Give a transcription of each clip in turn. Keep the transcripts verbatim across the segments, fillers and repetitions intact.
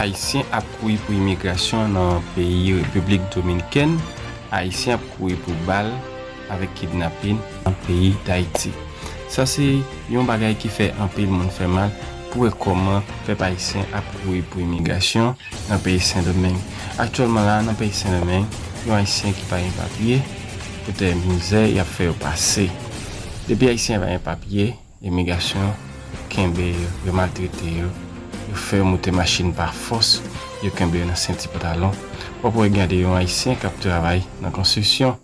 Ayisyen ap kouri pou imigrasyon nan peyi Repiblik Dominikèn. Ayisyen ap kouri pou bal avèk kidnapin nan peyi Dayiti. Sa se yon bagay ki fè anpil moun fè mal pou wè kòman pèp ayisyen ap kouri pou imigrasyon nan peyi Sendomeng. Aktyèlman la, nan peyi Sendomeng, yon ayisyen ki pa gen papye, poutèt mizè y ap fè yo pase. Depi ayisyen pa gen papye, imigrasyon kenbe yo, yo maltrete yo, yo fè yo moute machin pa fòs, yo kenbe yo nan senti pantalon. W ap wè gade yon ayisyen k ap travay nan konstriksyon,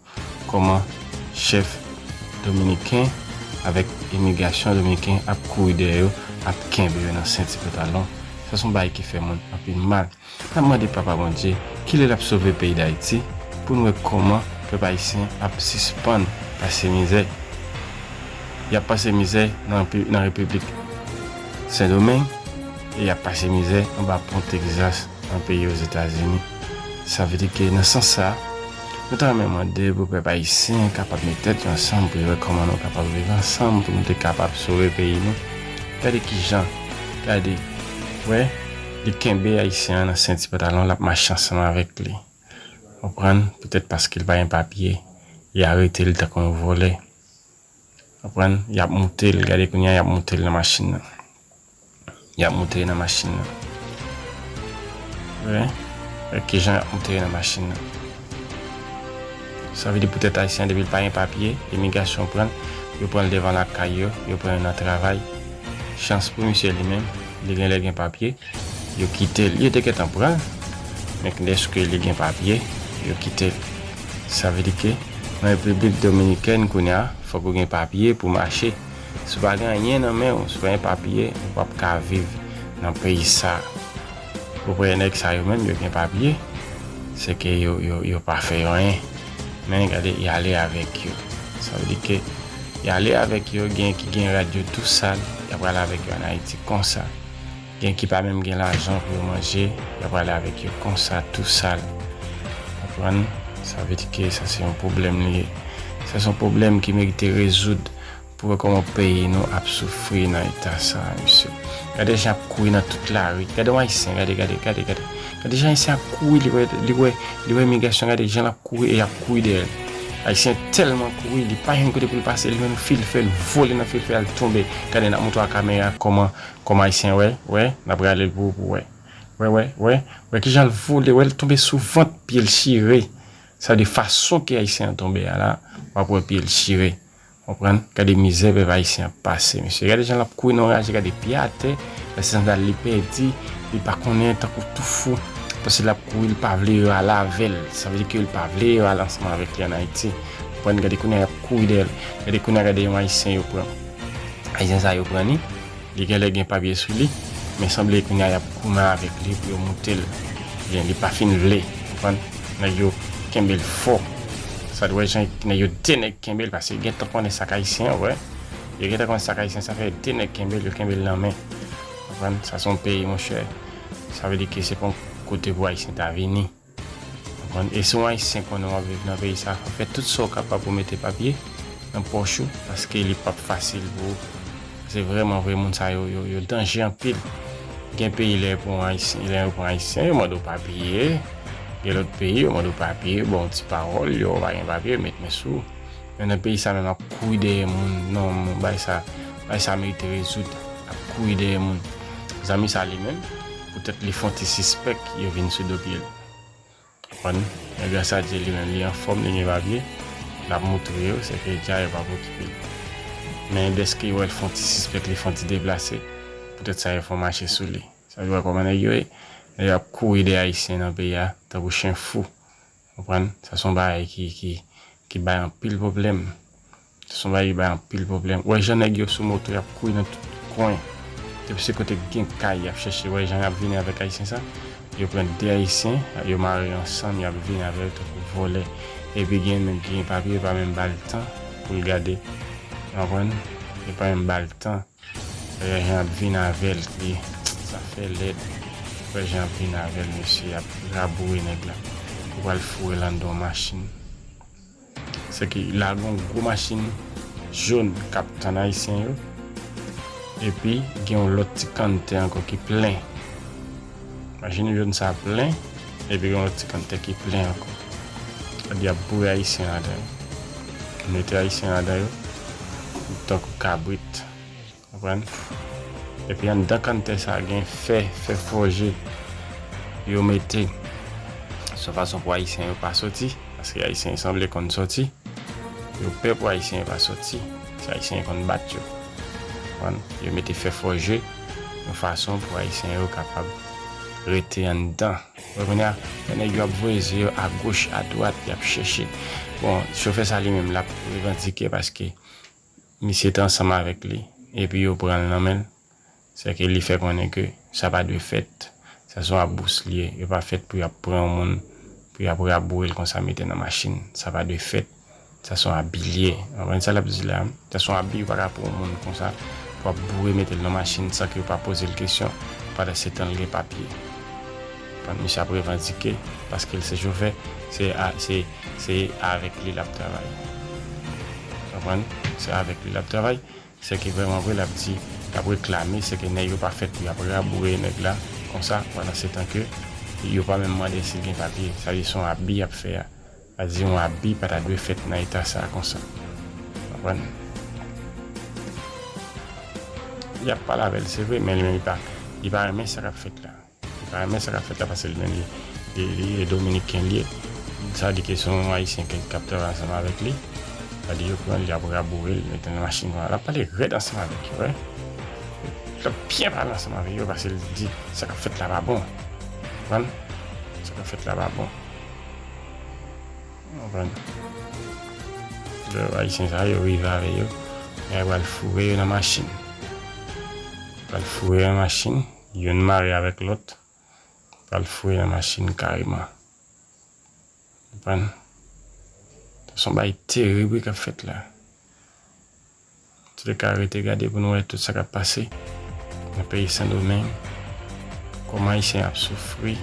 kòman chèf dominiken avèk imigrasyon dominiken ap kouri dèyè yo, ap kenbe yo nan senti pantalon. Sa se yon bagay ki fè moun anpil mal. N ap mande Papa Bondye kilè l ap sove peyi Dayiti pou n wè kòman pèp ayisyen ap sispann pase mizè. Y ap pase mizè nan, nan Repiblik Sendomeng e y ap pase mizè anba pon Tegzas nan peyi Ozetazini. Sa vle di ke nan sans sa, nou ta renmen mande pou pèp ayisyen kapab met tèt yo ansanm pou yo wè kòman nou kapab viv ansanm, pou nou te kapab sove peyi nou. Gade kijan, gade, wè, li kenbe ayisyen an nan senti pantalon, l ap mache ansanm avèk li. Konprann? Petèt paske l pa gen papye, y arete l tankou yon vòlè. Konprann? Y ap moute l, gade kounye a, y ap moute l nan machin nan. Y ap moute l nan machin nan. Wè, wè kijan y ap moute l nan machin nan. Sa vle di poutèt ayisyen an, depi l pa gen papye, imigrasyon pran l, yo pran l devan lakay yo, yo pran l nan travay. Chans pou misye li menm, li genlè gen papye, yo kite l. Yo te gentan pran l, men dèske li gen papye, yo kite l. Sa vle di ke nan Repiblik Dominikèn kounye a, fòk ou gen papye pou mache. Si w pa gen anyen nan men w, si w pa gen papye, ou p ap ka viv nan peyi sa. Ou wè nèg sa yo menm, yo gen papye, se ke yo, yo, yo pa fè yo anyen. Men gade, y ale avèk yo. Sa vle di ke y ale avèk yo, gen ki gen rad yo tou sal, y ap prale avèk yo ann Ayiti konsa. Gen ki pa menm gen lajan pou yo manje, y ap prale avèk yo konsa tou sal. Konprann? Sa vle di ke sa se yon pwoblèm li ye. Sa se yon pwoblèm ki merite rezoud pou wè kòman peyi nou ap soufri nan eta sa a, mesye. Gade jan y ap kouri nan tout lari. Gade yon ayisyen, gade, gade, gade, gade. Gade jan ayisyen ap kouri, li wè, li wè, li wè imigrasyon, gade jan l ap kouri e y ap kouri dèyè l. Ayisyen tèlman kouri, li pa jwenn kote pou l pase, li menm fil fè, l vole nan fil fè, al tonbe. Gade, n ap montre w ak kamera kòman, kòman ayisyen wè, wè, n ap rale l pou, pou wè. Wè, wè, wè, wè kijan l vole, wè l tonbe sou vant, pye l chire. Sa vle di fason ke ayisyen an tonbe a la, w ap wè pye l chire. Konprann? Gade mizè pèp ayisyen ap pase, mesye. Gade jan l ap kouri nan raje, gade pye atè, lè se sandal li pèdi, li pa konnen, tankou tou fou. Paske l ap kouri, li pa vle yo ale avè l. Sa vle di ke li pa vle yo ale ansanm avèk li ann Ayiti. Konprann? Gade kounye a y ap kouri dèyè l. Gade kounye a, gade yon ayisyen yo pran. Ayisyen sa yo pran li. Li genlè gen papye sou li, men sanble kounye a y ap goumen avèk li pou yo moute l. Byen, li pa fin vle, konprann? Nèg yo kenbe l fò. Sa dwe jan nèg yo de nèg kenbe l, paske yo gentan konnen sa k ayisyen an, wè. Yo gentan konnen sa k ayisyen, sa fè de nèg kenbe l, yo kenbe l nan men. Konprann? Sa se yon peyi, monchè. Sa vle di ke se pa yon kote pou ayisyen ta vini. Konprann? E si yon ayisyen konnen w ap viv nan peyi sa, fè tout sa w kapab pou mete papye nan pòch ou, paske li p ap fasil pou ou. Se vrèman vre, moun sa yo, yo, yo danje anpil. Gen peyi, lè yo pran ayisyen, lè yo pran ayisyen, yo mande w papye. Gen lòt peyi, yo mande w papye, ba w yon ti pawòl, yo pa gen papye, yo met men sou ou. Men nan peyi sa menm, ap kouri dèyè moun, non, moun, bagay sa, bagay sa merite rezoud, ap kouri dèyè moun. Zanmi sa li menm, poutèt li fè yon ti sispèk, yo vin sou do pye l. Konprann? Men gras a Dye, li menm, li anfòm, li gen papye. L ap montre yo, se ke dja yo p ap okipe l. Men dèske yo wè l fè yon ti sispèk, li fè yon ti deplase, poutèt sa yo fè yon mache sou li. Sa vle di, wè kòman nèg yo ye? Nèg yo ap kouri dèyè ayisyen nan peyi a, tankou chen fou. Konprann? Sa se yon bagay ki, ki, ki bay anpil pwoblèm. Se yon bagay ki bay anpil pwoblèm. Wè jan nèg yo sou moto, y ap kouri nan tout kwen. Depi se kote k gen kay, y ap chèche. Wè jan y ap vini avèk ayisyen sa. Yo pran de ayisyen, yo mare yo ansanm, y ap vini avè yo tankou vòlè. Epi gen menm ki gen papye, yo pa menm ba l tan pou l gade. Ou konprann? Yo pa menm ba l tan. Wè jan y ap vin avè l, li, sa fè lèd. Wè jan y ap vin avè l, mesye, y ap raboure nèg la. Yo pral foure l anndan yon machin. Se ke la gen yon gwo machin jòn k ap tann ayisyen yo. Epi gen yon lòt ti kanntè ankò ki plen. Imajine w jwenn sa plen, epi gen yon lòt ti kantè ki plen ankò. Sa di ap boure Ayisyen ladan yo. Mete Ayisyen ladan yo, tankou kabrit. Konprann? Epi anndan kantè sa gen fè, fè fòje yo mete. Se yon fason pou Ayisyen yo pa soti, paske Ayisyen yo sanble konn soti. Yo pè pou Ayisyen yo pa soti. Se Ayisyen yo konn bat yo. Konprann? Yo mete fè fòje yon fason pou Ayisyen yo kapab rete anndan. Wè, kounye a, lè nèg yo ap voye zye yo agoch, adwat, y ap chèche. Bon, chofè sa li menm, l ap revandike paske misye te ansanm avèk li, epi yo pran l nan men l. Sèke li fè konnen ke sa pa dwe fèt. Sa se yon abis li ye. Yo pa fèt pou y ap pran yon moun, pou y ap raboure l konsa, mete nan machin. Sa pa dwe fèt. Sa se yon abi li ye. Ou konprann sa l ap di la? Sa se yon abi, yo pa ka pran yon moun konsa pou ap boure, mete l nan machin san ke yo pa poze l kesyon. Pandansetan, l gen papye. Pandan misye ap revandike, paske l se chofè, se a, se, se avèk li l ap travay. Konprann? Se avèk li l ap travay. Sèke vrèman vre, l ap di, l ap reklame, sèke nèg yo pa fèt pou y ap raboure nèg la konsa, pandansetan ke yo pa menm mande si l gen papye. Sa vle di se yon abi y ap fè a. Sa vle di yon abi pa ta dwe fèt nan eta sa a konsa. Konprann? Y ap pale avè l, se vre, men li menm li pa, li pa renmen sa k ap fèt la. Li pa renmen sa k ap fèt la, paske li menm li, li, li e Dominiken li ye. Sa di ke se yon Ayisyen ke, k ap travay ansanm avèk li. Sa di yo pran l, y ap raboure l, mete l nan machin konsa. L ap pale rèd ansanm avèk yo, wè. L ap byen pale ansanm avèk yo, paske l di sa k ap fèt la pa bon. Konprann? Sa k ap fèt la pa bon. Konprann? Lè Ayisyen sa yo rive avè yo, y a pral foure yo nan machin. Pral foure yo nan machin, youn mare avèk lòt. Pral foure nan machin kareman. Konprann? Sa se yon bagay terib wi k ap fèt la. Antouleka, rete gade pou nou wè tout sa k ap pase nan peyi Sendomeng. Kòman Ayisyen ap soufri.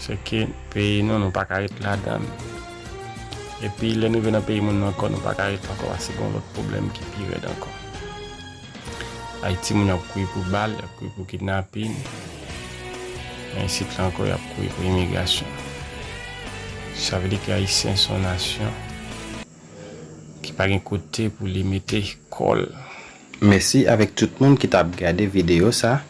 Sèke peyi nou, nou pa ka ret ladan l. Epi lè nou rive nan peyi moun nan ankò, nou pa ka ret ankò, paske gen yon lòt pwoblèm ki pi rèd ankò. Ayiti, moun yo ap kouri pou bal, y ap kouri pou kidnapin. Men isit la ankò, y ap kouri pou imigrasyon. Sa vle di ke Ayisyen se yon nasyon ki pa gen kote pou li mete kò l. Mèsi avèk tout moun ki t ap gade videyo sa.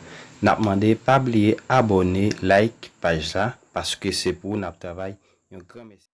N ap mande pa bliye abòne, like paj la, paske se pou n ap travay. Yon gran mèsi.